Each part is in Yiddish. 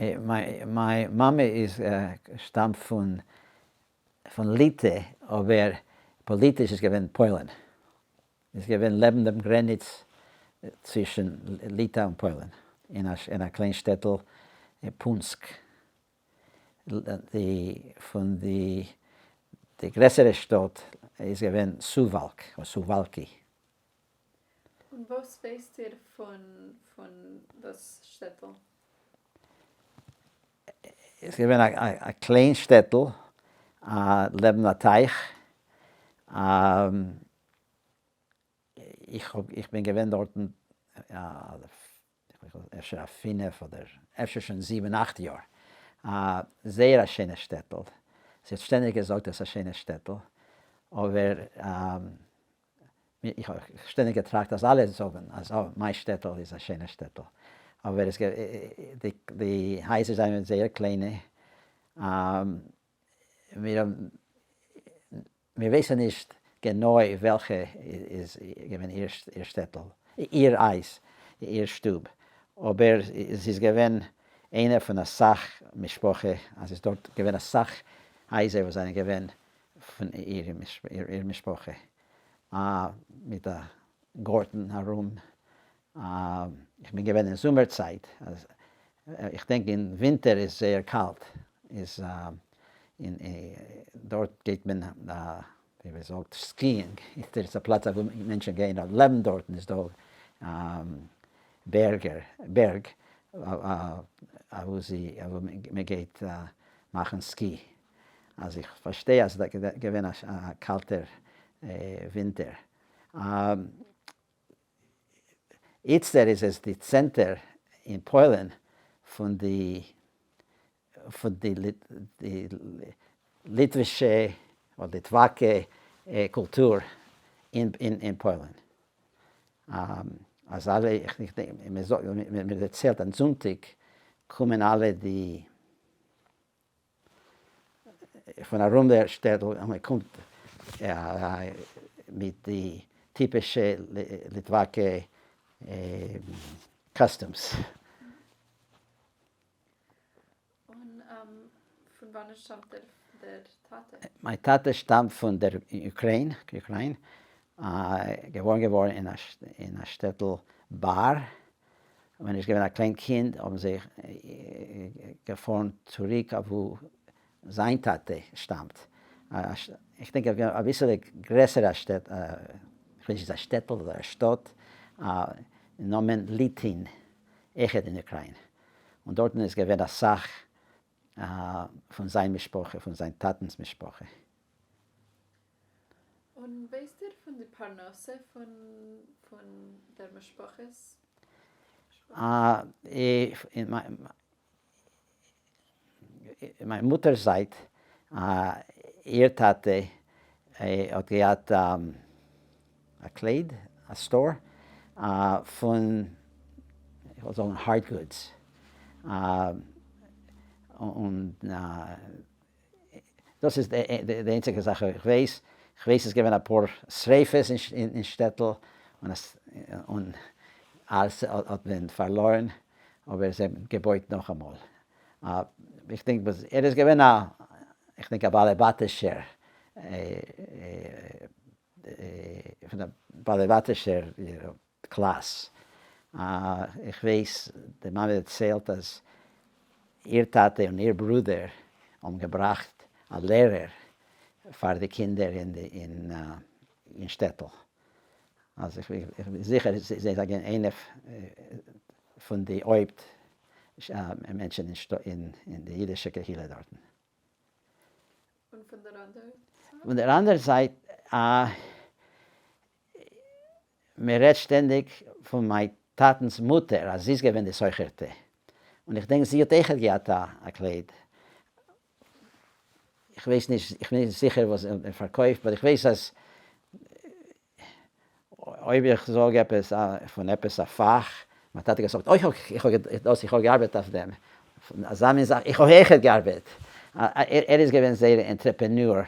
מיין מאמע איז שטאמט פון פון ליטע, אבער פאליטיש איז געווען פוילן, איז געווען לעבן דעם גרעניץ צווישן ליטא און פוילן, אין א קליין שטעטל פונסק, די פון די די גרעסערע שטאט איז געווען סואוואלק אדער סואוואלקי. און וואס ווייסט איר פון פון דאס שטעטל? איז געווען א קליין שטעטל לעבן א טייך, איך האב איך בין געווען דארטן אפשר א פינף אדער אפשר שוין זיבן אכט יאר, זייער א שענע שטעטל, זי האט שטענדיג געזאגט עס איז א שענע שטעטל, אבער איך האב שטענדיג געטראכט אז אלע זאגן אז אה מיין שטעטל איז א שענע שטעטל, אבער עס די הייזער זענען זייער קליינע, מיר האבן מיר ווייסן נישט גענוי וועלכע איז געווען איר שטעטל, איר הייז, איר שטוב, אבער זי איז געווען איינער פון אסאך משפחה, אז איז דארט געווען אסאך הייזער וואס זענען געווען פון איר משפחה, מיט א גארטן ארום, איך בין געווען אין זומער צייט, איך דענק אין ווינטער איז זייער קאלט, איז דארט גייט מען ווי מען זאגט skiing, דאס איז א פלאץ אוואו מענטשן גייען לעבן דארטן איז דא בערגער, בערג אוואו מען גייט מאכן ski, אז איך פארשטיי אז ס'איז געווען א קאלטער ווינטער. איצטער איז עס די צענטער אין פוילן פון די פון די ליטווישע אדער ליטוואקע קולטור אין פוילן. אז אלע, איך געדענק, מען דערציילט אז זונטאג קומען אלע די פון ארום דער שטעטל און מען קומט מיט די טיפישע ליטוואקע costumes. און פון וואנעט שטאמט דער טאטע? מיין טאטע שטאמט פון דער אוקריין, געבוירן געווארן אין א שטעטל באר, ווען ער איז געווען א קליין קינד האבן זיי געפארן צוריק אוואו זיין טאטע שטאמט, איך דענק אביסעלע גרעסערע שטעט, איך ווייס נישט א שטעטל אדער א שטאט, נאמען ליטין, אויכעט אין אוקריין, און דארטן איז געווען אסאך פון זיין משפחה, פון זיין טאטנס משפחה. און ווייסט איר פון די פרנסה פון פון דער משפחות? אין מיין מוטער'ס זייט, איר טאטע האט געהאט א קלייד, א store, פון, איך וואלט זאגן hard goods, און דאס איז די איינציגע זאך איך ווייס, איך ווייס ס'איז געווען אפאר שריפות אין שטעטל און אלעס האט מען פארלוירן, אבער זיי האבן געבויט נאכאמאל. איך דענק וואס ער איז געווען א, איך דענק א בעלי בתישער, פון א בעלי בתישער קלאס. איך ווייס די מאמע דערציילט אז איר טאטע און איר ברודער האבן געבראכט א לערער פאר די קינדער אין שטעטל. אז איך בין זיכער זיי זענען איינע פון די הויפט מענטשן אין די אידישע קהילה דארטן. און פון דער אנדערע זייט? פון דער אנדערע זייט, מען רעדט שטענדיג פון מיין טאטנ'ס מוטער אז זי איז געווען די סוחר'טע, און איך דענק זי האט אויכעט געהאט א קלייד, איך ווייס נישט, איך בין נישט זיכער וואס זי האט פארקויפט, but איך ווייס אז אויב איך זאג עפעס פון עפעס א פאך, מיין טאטע געזאגט, אוי איך האב דאס, איך האב געארבעט אויף דעם, אזא מין זאך, איך האב אויכעט געארבעט, ער איז געווען זייער entrepreneur,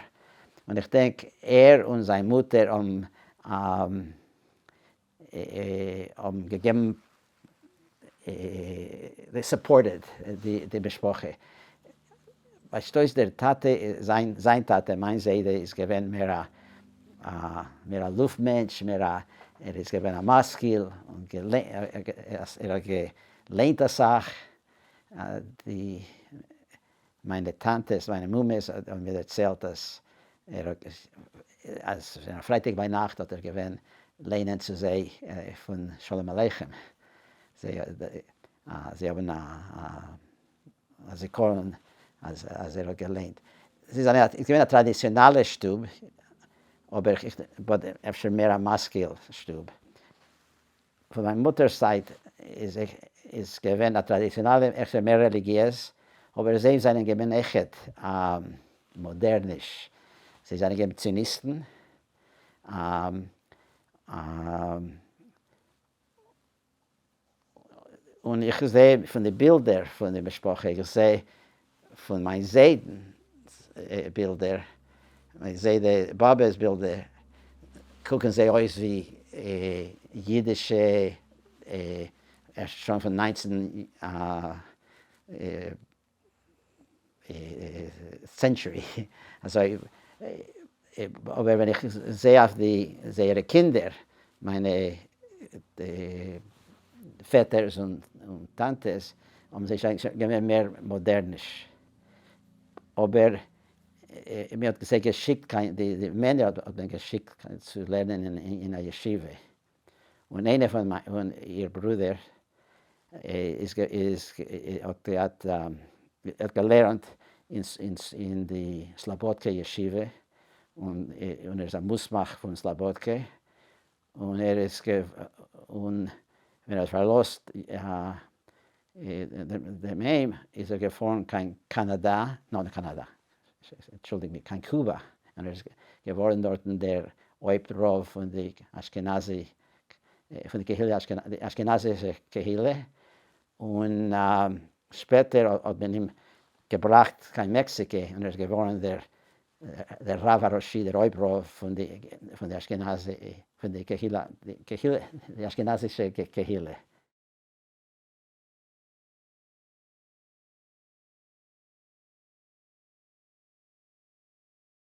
און איך דענק ער און זיין מוטער האבן געגעבן. they supported די משפחה. ווייזט אויס דער טאטע, זיין זיין טאטע, מיין זיידע איז געווען מער א מער א לופט מענטש, מער א ער איז געווען א משכיל, און ער האט געליינט אסאך, די מיינע טאנטעס, מיינע מומעס האבן מיר דערציילט אז ער האט אז פרייטאג ביינאכט האט ער געווען ליינען צו זיי פון שלום עליכם, זיי זיי האבן א זיכרון אז אז ער האט געליינט. ס'איז געווען א טראדיציאנאלע שטוב, אבער אפשר מער א משכיל שטוב. פון מיין מוטער'ס זייט איז איז געווען א טראדיציאנאלע אפשר מער רעליגיעז, אבער זיי זענען געווען עכט מאדערניש, זיי זענען געווען ציוניסטן, און איך זע פון די בילדער פון די משפחה, איך זע פון מיין זיידנ'ס בילדער, מיין זיידע באבע'ס בילדער, קוקן זיי אויס ווי אידישע שוין פון ניינצן century, אזוי, אבער ווען איך זע אויף די זייערע קינדער, מיינע פעטערס און טאנטעס, האבן זיי שוין געווען מער מאדערניש, אבער מען האט זיי געשיקט קיין, די מענער האט מען געשיקט צו לערנען אין א ישיבה, און איינער פון איר ברודער איז איז האט געהאט האט געלערנט אין די סלאבאדקע ישיבה, און ער איז א מוסמך פון סלאבאדקע, און ער איז און ווען ער האט פארלאזט דעם היים איז ער געפארן קיין קאנאדא, נאר קאנאדא, אנטשולדיגט מיר, קיין קובא, און ער איז געווארן דארטן דער הויפט רב פון די אשכנזי, פון די קהילה, די אשכנזישע קהילה, און שפעטער האט מען אים געבראכט קיין מעקסיקע און ער איז געווארן דער דער רב הראשי, דער הויפט רב פון די פון די אשכנזי, פון די קהילה, די אשכנזישע קהילה.